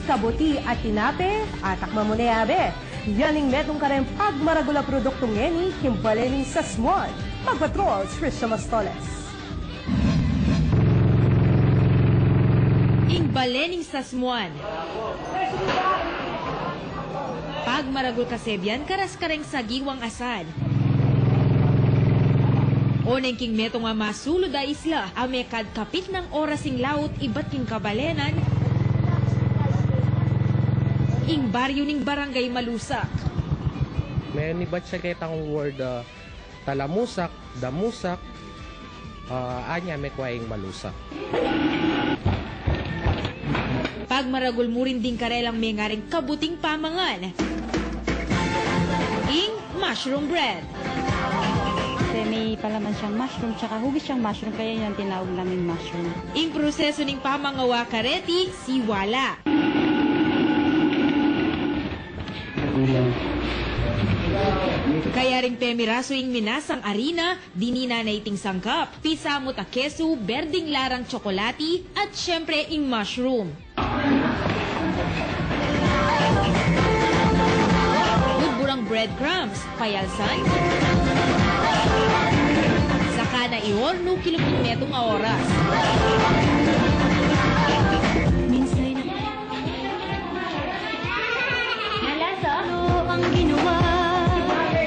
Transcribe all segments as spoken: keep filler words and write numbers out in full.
Kabuti at tinape, atak mamune abe. Yan ing metung kareng pagmaragul a produktu ngeni king bale ning Sasmuan. Magpatrol, Trisha Mostoles. Ing bale ning Sasmuan. Pagmaragul kasi bian karas kareng sagiwang asan. Oneng king metung a masulud a isla a mekad kapitnan oras ing laut ibat king kabalenan, ing baryu ning Barangay Malusak. Menibat ya ketang word, ah, Talamusak, Damusak, ah, anya mekua ing Malusak. Pagmaragul mu rin ding karelang mengaring kabuting pamangan, ing mushroom bread. Kasi may palaman siyang mushroom, tsaka hugis siyang mushroom, kaya yun ang tinawag naming mushroom. Ing prosesu ning pamangawa kareti, siwala. Kaya ring pemirasu ing minasang arina, dininan na iting sangkap, pisamut a kesu, berding larang tsokolati, at syempre ing mushroom. Budburang breadcrumbs, payalsan. Saka na ihornu kilumit metung a oras. Nalasa? Ano ang ginawa?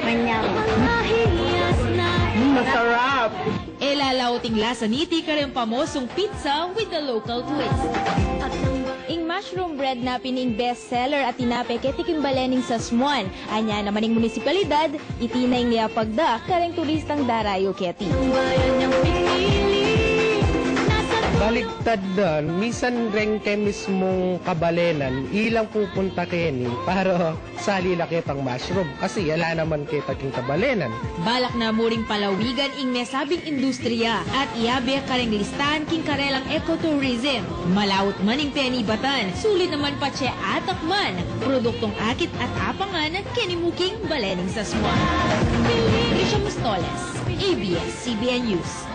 Manyang. Mahias na. Masarap! E lalaut ing lasa niti kareng pamosung pizza with the local twist. Ing mushroom bread na pin ing best seller a tinape keti king bale ning Sasmuan. Anya naman ing munisipalidad, iti na ing miyapagda kareng turistang darayu keti. Baligtad na, misan reng keng mismung kabalenan, ilang pupunta keni para sali la ketang mushroom, kasi ala naman keta king kabalenan. Balak na mu ring palawigan ing mesabing industriya at iabe kareng listahan king karelang ecotourism. Malaut man ing penibatan, sulit naman patse atakman, produktung akit at apangan keni mu king bale ning Sasmuan. Trisha Mostoles, A B S C B N News.